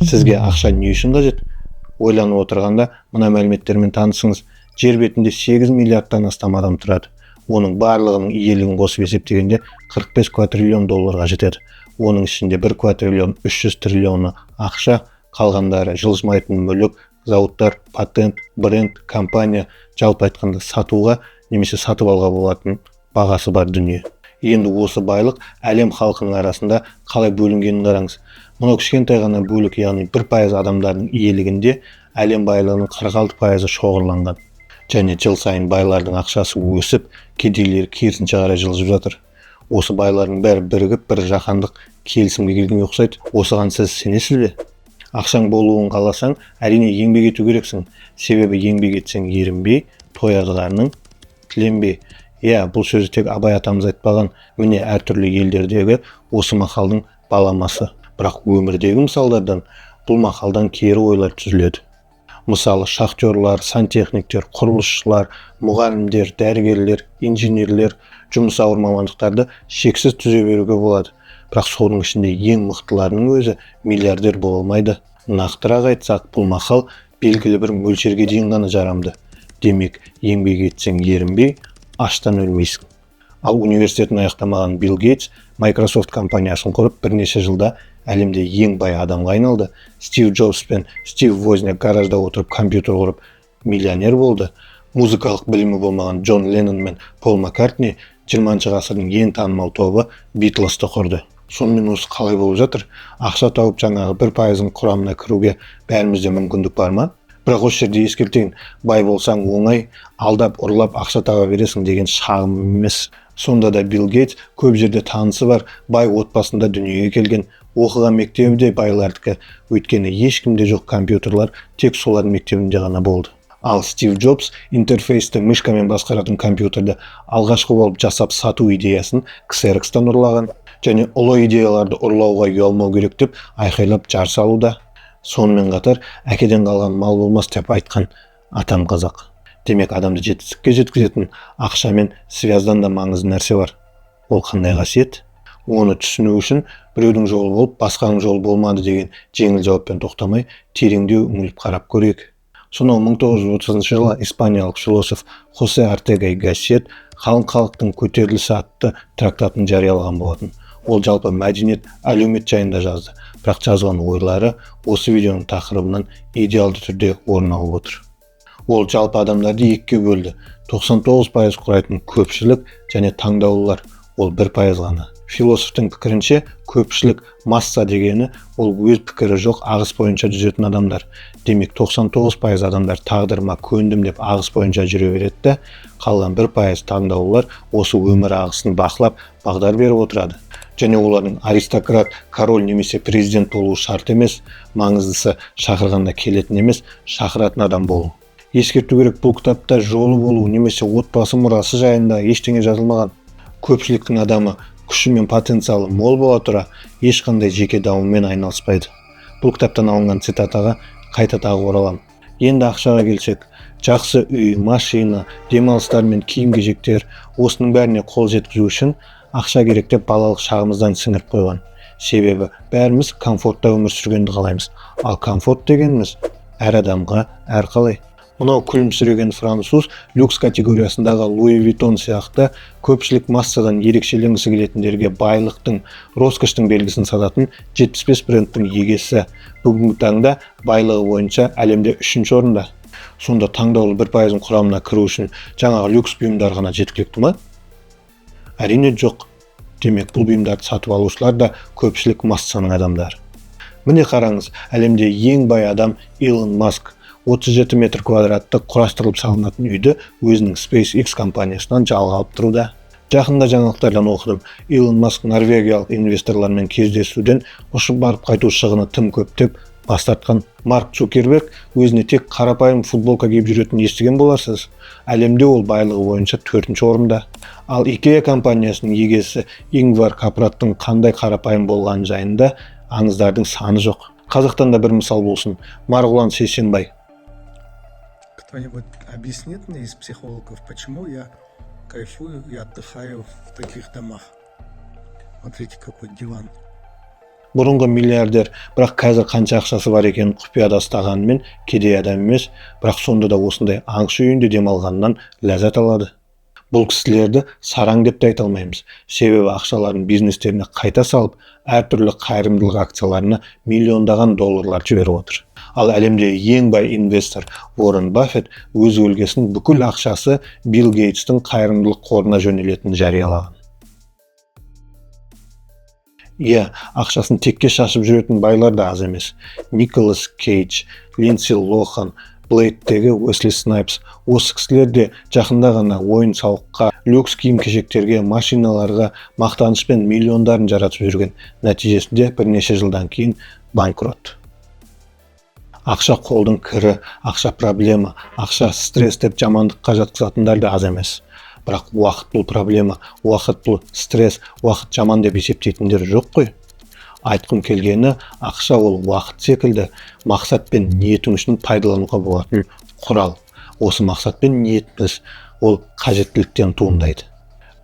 Сізге ақша не үшін қажет? Ойланып отырғанда, мына мәліметтермен танысыңыз. Жер бетінде 8 миллиардтан астам адам тұрады. Оның барлығының иелігін қосып есептегенде, 45 квадриллион долларға жетеді. Оның ішінде 1 квадриллион 300 триллионы ақша, қалғандары жылжымайтын мүлік, зауыттар, патент, бренд, компания, жалпы айтқанда, сатуға немесе сатып алуға болатын бағасы бар дүние. Енді осы байлық әлем халқының арасында қалай бөлінгенін қараңыз. Мынау кішкентай ғана бөлік, яғни 1% адамдардың иелігінде әлем байлығының 46%-ы шоғырланған. Және жыл сайын байлардың ақшасы өсіп, кедейлер керісінше қарай жылжып жатыр. Осы байлардың бәрі бірігіп, бір жаһандық келісімге келгенге ұқсайды. Осыған сіз сенесіз бе? Ақшаң болуын қаласаң, әрине, еңбек ету керексің. Себебі еңбек етсең ерінбей, тояды қарның тіленбей. Иә, бұл сөзді тек Абай атамыз айтпаған. Міне, әртүрлі елдердегі осы мақалдың баламасы. Бірақ өмірдегі мысалдардан бұл мақалдан кері ойлар түзіледі. Мысалы, шахтерлар, сантехниктер, құрылысшылар, мұғалімдер, дәрігерлер, инженерлер, жұмысы ауыр мамандықтарды шексіз түзе беруге болады. Бірақ соның ішінде ең мықтыларының өзі миллиардер бола алмайды. Нақтырақ айтсақ, бұл мақал белгілі бір мөлшерге дейін ғана жарамды. Демек, еңбек етсең ерінбей, аштан өлмейсің. Ал университетін аяқтамаған Билл Гейтс Microsoft компаниясын құрып, бірнеше жылда әлемде ең бай адамға айналды. Стив Джобс пен Стив Возняк гаражда отырып компьютер құрып, миллионер болды. Музыкалық білімі болмаған Джон Леннон мен Пол Маккартни 20 ғасырдың ең танымал тобы Битлсты құрды. Сонымен, осы қалай болып жатыр? Ақша тауып, жаңағы 1%-ың құрамына кіруге бәрімізде мүмкіндік бар ма? Бірақ осы жерде ескертейін: бай болсаң, оңай алдап, ұрлап ақша таба бересің деген шағым емес. Сонда да Билл Гейтс көп жерде танысы бар бай отбасында дүниеге келген. Оқыған мектебі де байлардікі, өйткені ешкімде жоқ компьютерлар тек солардың мектебінде ғана болды. Ал Стив Джобс интерфейсті мышкамен басқаратын компьютерді алғашқы болып жасап сату идеясын Ксерокстан ұрлаған. Және ұлы идеяларды ұрлауға ұялмау керек деп айқайлап жар салуда. Сонымен қатар, әкеден қалған мал болмас деп айтқан атам қазақ. Демек, адамды жетістікке жеткізетін ақша мен связьдан да маңызды нәрсе бар. Ол қандай қасиет? Оны түсіну үшін біреудің жолы болып, басқаның жолы болмады деген жеңіл жауаппен тоқтамай, тереңдеу үңіліп қарап көрейік. Сонау 1930 жылы испаниялық философ Хосе Ортега и Гассет «Қалың халықтың көтерілісі» атты трактатын жариялаған болатын. Ол жалпы мәдениет, әлеумет жайында жазды, бірақ жазған ойлары осы видеоның тақырыбынан идеалды түрде орын алып отыр. Ол жалпы адамдарды екіге бөлді: 99% құрайтын көпшілік және таңдаулылар, ол 1% ғана. Философтың пікірінше, көпшілік, масса дегені ол өз пікірі жоқ, ағыс бойынша жүзетін адамдар. Демек, 99% адамдар тағдырыма көндім деп ағыс бойынша жүре береді де, қалған 1% таңдаулылар осы өмір ағысын бақылап, бағдар беріп отырады. Және олардың аристократ, король немесе президент болуы шарт емес. Маңыздысы шақырғанда келетін емес, шақыратын адам болу. Ескерту керек, бұл кітапта жолы болу немесе отбасы мұрасы жайында ештеңе жазылмаған. Көпшіліктің адамы күші мен потенциалы мол бола тұра, ешқандай жеке дамумен айналыспайды. Бұл кітаптан алынған цитатаға қайта тағы ораламын. Енді ақшаға келсек, жақсы үй, машина, демалыстар мен киім кешектер, осының бәріне қол жеткізу үшін ақша керек деп балалық шағымыздан сіңіріп қойған. Себебі бәріміз комфортта өмір сүргенді қалаймыз. Ал комфорт дегеніміз әр адамға әрқалай. Мынау күлімсіреген француз люкс категориясындағы Луи Виттон сияқты көпшілік массадан ерекшеленгісі келетіндерге байлықтың, роскоштың белгісін сататын 75 брендтің егесі. Бүгінгі таңда байлығы бойынша әлемде үшінші орында. Сонда таңдаулы 1%-ың құрамына кіру үшін жаңағы люкс бұйымдар ғана жеткілікті ма? Әрине, жоқ. Демек, бұл бұйымдарды сатып алушылар да көпшілік массаның адамдары. Міне, қараңыз, әлемде ең бай адам Илон Маск 37 метр квадраттық құрастырылып салынатын үйді өзінің SpaceX компаниясынан жалға алып тұруда. Жақында жаңалықтардан оқыдым: Илон Маск норвегиялық инвесторлармен кездесуден ұшып барып қайту шығыны тым көп деп бас тартқан. Марк Цукерберг өзіне тек қарапайым футболка киіп жүретінін естіген боларсыз. Әлемде ол байлығы бойынша төртінші орында. Ал Икеа компаниясының егесі Ингвар Кампрадтың қандай қарапайым болғаны жайында аңыздардың саны жоқ. Қазақтан да бір мысал болсын: Марғұлан Сейсенбай. Кто-нибудь объяснит мне из психологов, почему я кайфую и отдыхаю в таких домах? Смотрите, какой диван. Бұрынғы миллиардер, бірақ қазір қанша ақшасы бар екенін құпияда ұстағанымен, кедей адам емес, бірақ сонда да осындай аңшы үйінде демалғаннан ләззат алады. Бұл кісілерді сараң деп те айта алмаймыз, себебі ақшаларын бизнестеріне қайта салып, әртүрлі қайырымдылық акцияларына миллиондаған долларлар жіберіп отыр. Ал әлемдегі ең бай инвестор Уоррен Баффет өз өлгесін бүкіл ақшасы Билл Гейтстің қайырымдылық қорына жөнелетінін жариялаған. Иә, ақшасын текке шашып жүретін байлар да аз емес. Николас Кейдж, Линдси Лохан, Блейдтегі Уэсли Снайпс. Осы кісілер де жақында ғана ойын-сауыққа, люкс киім-кешектерге, машиналарға мақтанышпен миллиондарын жаратып жүрген. Нәтижесінде бірнеше жылдан кейін банкрот. Ақша қолдың кірі, ақша проблема, ақша стресс деп жамандыққа жатқызатындар да аз емес. Бірақ уақыт бұл проблема, уақыт бұл стресс, уақыт жаман деп есептейтіндер жоқ қой. Айтқым келгені, ақша ол уақыт секілді мақсат пен ниетің үшін пайдалануға болатын құрал. Осы мақсат пен ниетіміз ол қажеттіліктен туындайды.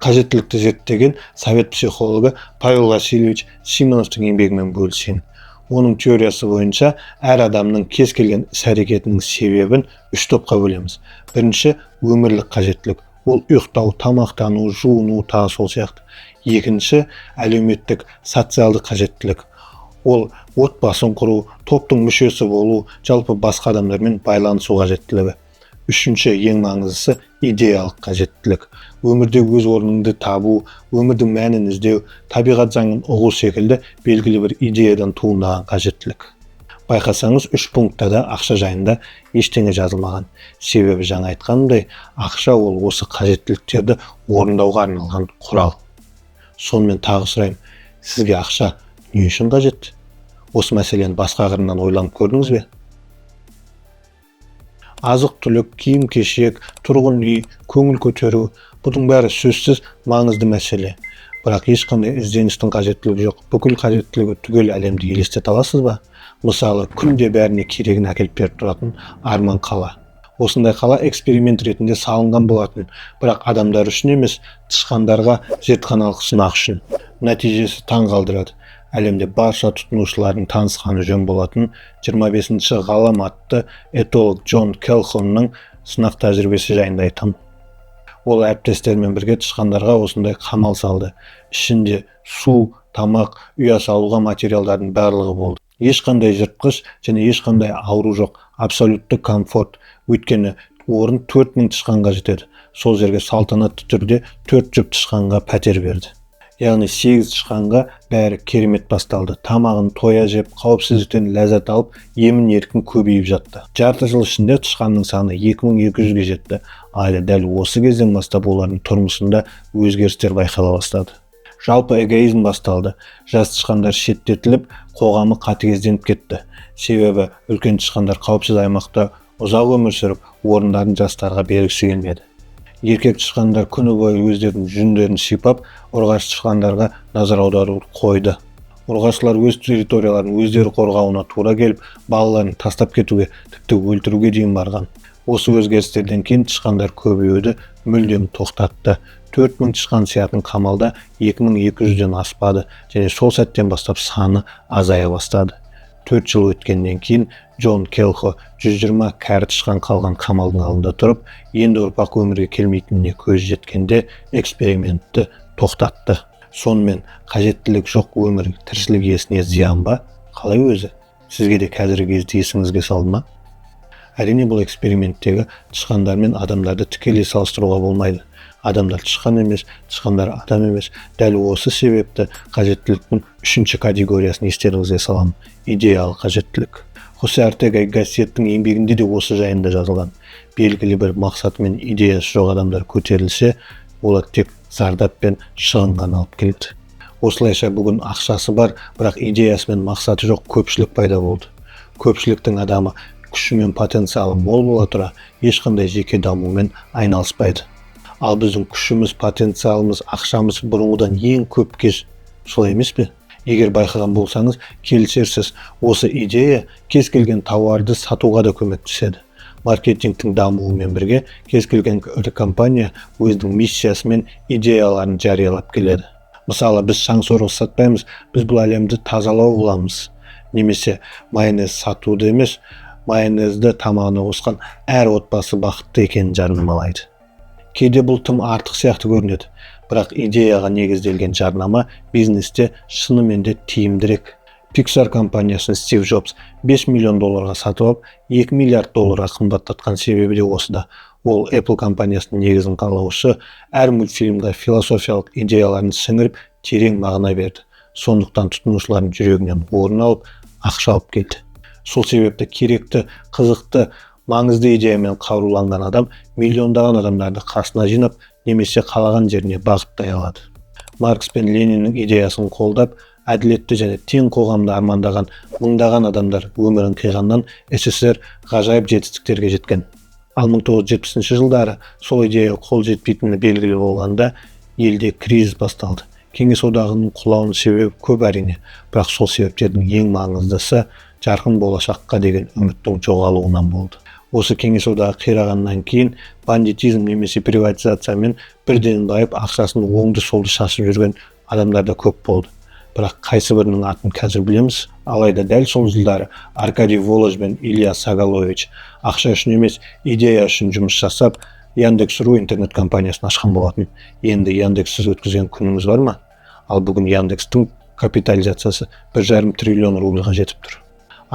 Қажеттілікті зерттеген совет психологы Павел Васильевич Симоновтың еңбегімен бөлісейін. Оның теориясы бойынша әр адамның кез келген іс-әрекетінің себебін үш топқа бөлеміз. Бірінші, өмірлік қажеттілік. Ол ұйықтау, тамақтану, жуыну, тағы сол сияқты. Екінші, әлеуметтік, социалдық қажеттілік. Ол отбасын құру, топтың мүшесі болу, жалпы басқа адамдармен байланысу қажеттілігі. Үшінші, ең маңыздысы, идеялық қажеттілік. Өмірде өз орныңды табу, өмірдің мәнін іздеу, табиғат заңын ұғу секілді белгілі бір идеядан туындаған қажеттілік. Байқасаңыз, үш пунктта да ақша жайында ештеңе жазылмаған. Себебі жаңа айтқанымдай, ақша ол осы қажеттіліктерді орындауға арналған құрал. Сонымен тағы сұраймын, сізге ақша не үшін қажет? Осы мәселені басқа қырынан ойланып көрдіңіз бе? Азық-түлік, киім-кешек, тұрғын үй, көңіл көтеру, бұның бәрі сөзсіз маңызды мәселе. Бірақ ешқандай ізденістің қажеттілігі жоқ. Бүкіл қажеттілігі түгел әлемді елестете аласыз ба? Мысалы, күнде бәріне керегін әкеліп беріп тұратын арман қала. Осындай қала эксперимент ретінде салынған болатын, бірақ адамдар үшін емес, тышқандарға зертханалық сынақ үшін. Нәтижесі таң қалдырады. Әлемде барша тұтынушылардың танысқаны жөн болатын 25-ші ғалам атты этолог Джон Келхонның сынақ тәжірибесі жайында айтамын. Ол әріптестерімен бірге тышқандарға осындай қамал салды. Ішінде су, тамақ, ұя салуға материалдардың барлығы болды. Ешқандай жыртқыш және ешқандай ауру жоқ, абсолютті комфорт. Өйткені орын 4000 тышқанға жетеді. Сол жерге салтанатты түрде 4 жұп тышқанға пәтер берді. Яғни 8 тышқанға бәрі керемет басталды. Тамағын тоя жеп, қауіпсіздіктен ләззат алып, емін еркін көбейіп жатты. Жарты жыл ішінде тышқанның саны 2200-ге жетті. Алайда дәл осы кезден бастап олардың тұрмысында өзгерістер байқала бастады. Жалпы эгоизм басталды. Жас тышқандар шеттетіліп, қоғамы қатыгезденіп кетті. Себебі үлкен тышқандар қауіпсіз аймақта ұзақ өмір сүріп, орындарын жастарға бергісі келмеді. Еркек тышқандар күні бойы өздерінің жүндерін сипап, ұрғашы тышқандарға назар аударуды қойды. Ұрғашылар өз территорияларын өздері қорғауына тура келіп, балаларын тастап кетуге, тіпті өлтіруге дейін барған. Осы өзгерістерден кейін тышқандар көбеюді мүлдем тоқтатты. 4000 тышқан сиятын қамалда 2200-ден аспады және сол сәттен бастап саны азая бастады. 4 жыл өткеннен кейін Джон Келхо 120 кәрі тышқан қалған қамалдың алдында тұрып, енді ұрпақ өмірге келмейтініне көз жеткенде экспериментті тоқтатты. Сонымен қажеттілік жоқ өмір тіршілік иесіне зиян ба? Қалай өзі? Сізге де қазіргі кезде есіңізге салды ма? Әрине, бұл эксперименттегі тышқандар мен адамдарды тікелей салыстыруға болмайды. Адамдар тышқан емес, тышқандар адам емес. Дәл осы себепті қажеттіліктің үшінші категориясын естеріңізге саламын. Идеялық қажеттілік. Хосе Ортега Гассеттің еңбегінде де осы жайында жазылған. Белгілі бір мақсаты мен идеясы жоқ адамдар көтерілсе, олар тек зардап пен шығын ғана алып келеді. Осылайша бүгін ақшасы бар, бірақ идеясы мен мақсаты жоқ көпшілік пайда болды. Көпшіліктің адамы күші мен потенциалы мол бола тұра, ешқандай жеке дамумен айналыспайды. Ал біздің күшіміз, потенциалымыз, ақшамыз бұрынғыдан ең көп кез, солай емес пе? Егер байқаған болсаңыз, келісерсіз, осы идея кез келген тауарды сатуға да көмектеседі. Маркетингтің дамуымен бірге кез келген ірі компания өзінің миссиясы мен идеяларын жариялап келеді. Мысалы, біз шаң сорғыш сатпаймыз, біз бұл әлемді тазалау боламыз. Немесе майонез сатуды емес, майонезді тамағына қосқан әр отбасы бақытты екенін жарнамалайды. Кейде бұл тым артық сияқты көрінеді, бірақ идеяға негізделген жарнама бизнесте шынымен де тиімдірек. Pixar компаниясын Стив Джобс 5 миллион долларға сатып алып, 2 миллиард долларға қымбаттатқан себебі де осыда. Ол Apple компаниясының негізін қалаушы, әр мультфильмге философиялық идеяларын сіңіріп, терең мағына берді. Сондықтан тұтынушылардың жүрегінен орын алып, ақша алып келді. Сол себепті керекті, қызықты, маңызды идеямен қаруланған адам миллиондаған адамдарды қасына жинап немесе қалаған жеріне бағыттай алады. Маркс пен Лениннің идеясын қолдап, әділетті және тең қоғамды армандаған мыңдаған адамдар өмірін қиғаннан СССР ғажайып жетістіктерге жеткен. Ал 1970 жылдары сол идея қол жетпейтіні белгілі болғанда, елде кризис басталды. Кеңес Одағының құлауының себебі көп, әрине, бірақ сол себептердің ең маңыздысы жарқын болашаққа деген үміттің жоғалуынан болды. Осы Кеңес Одағы қирағаннан кейін бандитизм немесе приватизациямен бірден байып, ақшасын оңды солды шашып жүрген адамдар да көп болды, бірақ қайсы бірінің атын қазір білеміз? Алайда дәл сол жылдары Аркадий Волож бен Илья Сагалович ақша үшін емес, идея үшін жұмыс жасап, Яндекс.ру интернет компаниясын ашқан болатын. Енді Яндекссіз өткізген күніңіз бар ма? Ал бүгін Яндекстің капитализациясы 1,5 триллион рубльға жетіп тұр.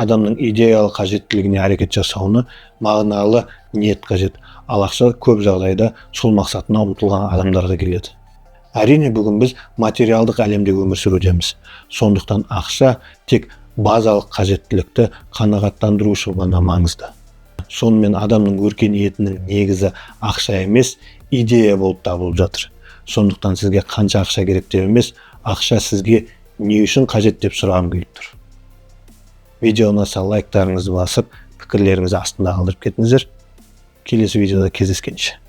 Адамның идеялық қажеттілігіне әрекет жасауына мағыналы ниет қажет, ал ақша көп жағдайда сол мақсатына ұмтылған адамдарға келеді. Әрине, бүгін біз материалдық әлемде өмір сүрудеміз, сондықтан ақша тек базалық қажеттілікті қанағаттандыру үшін ғана маңызды. Сонымен, адамның өркениетінің негізі ақша емес, идея болып табылып жатыр. Сондықтан сізге қанша ақша керек деп емес, ақша сізге не үшін қажет деп сұрағым келіп тұр. Видео ұнаса, лайктарыңызды басып, пікірлеріңізді астында қалдырып кетіңіздер. Келесі видеода кездескенше!